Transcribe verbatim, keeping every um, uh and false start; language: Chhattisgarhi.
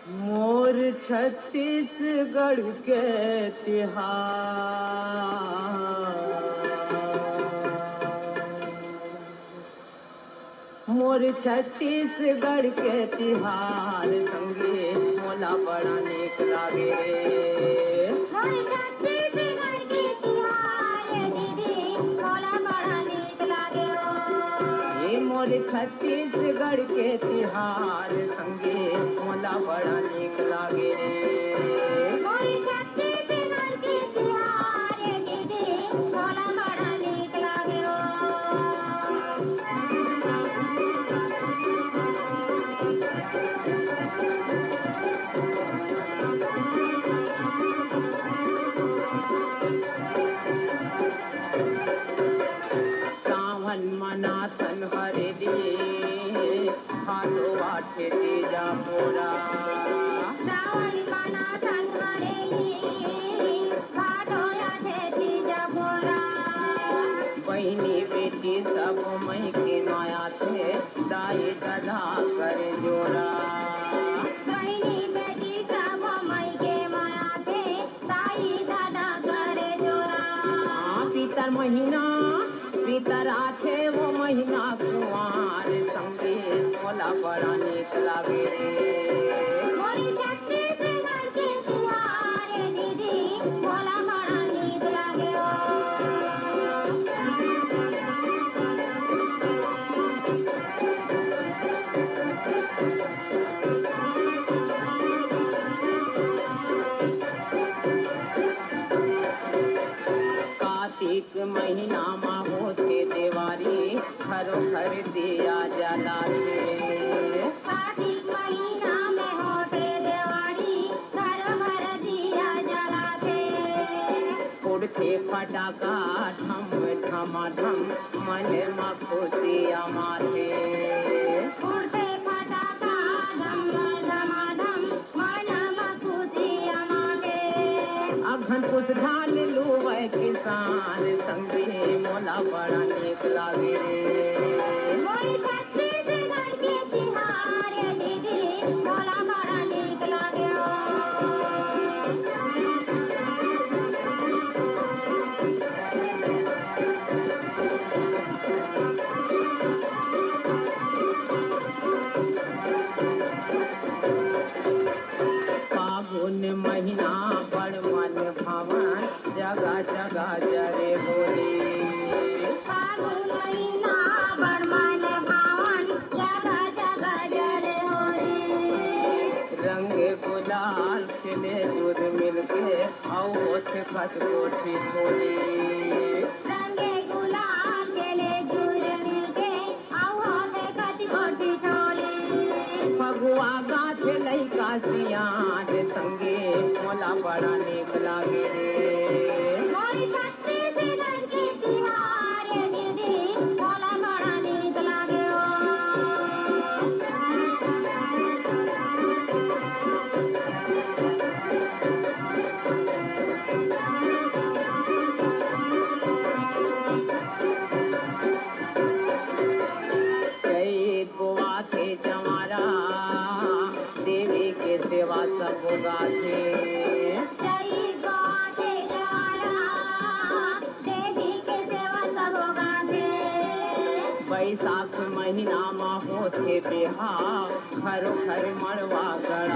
मोर छत्तीसगढ़ के तिहार, मोर छत्तीसगढ़ के तिहार संगी मोला बड़ा नीक लागे रे। मोर छत्तीसगढ़ के तिहार दीदी मोला बड़ा नीक लागे ओ। ये मोर छत्तीसगढ़ के तिहार संगी मोला बड़ा नीक लागे रे। मोर छत्तीसगढ़ के तिहार दीदी मोला बड़ा नीक लागे ओ। सावन मनाथन हरेली, भादो आथे तीजा पोरा। सावन मनाथन हरेली, भादो आथे तीजा पोरा। बहिनी बेटी सब मइके माया थे, दाई ददा कर जोरा। बहिनी बेटी सब मइके माया थे, दाई ददा कर जोरा। हाँ, पितर महीना, पितर आथे वो महीना कुंवार संगी मोला बड़ा नीक लागे रे। मोर छत्तीसगढ़ के तिहार दीदी मोला बड़ा नीक लागे ओ। कातिक महीना म होथे देवारी, घरो घर दिया जलाथे। कातिक महीना में होथे देवारी, घरो घर दिया जलाथे। फुटथे फटाका ढम ढमाढम, मन म खुशी अमाथे। फुटथे फटाका ढम ढमाढम, मन म खुशी अमाथे। अघन पुस धान लुवय किसान संगी मोला बड़ा नीक लागे रे। मोर छत्तीसगढ़ के तिहार दीदी मोला बड़ा नीक लागे ओ। फागुन महीना बड़ मन भावन, जगा जगा जरे होरी। फागुन महीना बड़ मन भावन, जगा जगा जरे होरी। रंग गुलाल खेले जुर मिलके, अउ होथे कतको ठिठोली। रंग गुलाल खेले जुर मिलके, अउ होथे कतको ठिठोली। फगुआ गाथे लइका सियान संगी, मोला बड़ा नीक लागे रे। मोर छत्तीसगढ़ के तिहार दीदी, मोला बड़ा नीक लागे ओ। चैत बोआथे चंवारा, देवी के सेवा सब गाथे। चैत बोआथे चंवारा, देवी के सेवा सब गाथे। बैसाख महीना म होथे बिहा, घरो घर मड़वा गढ़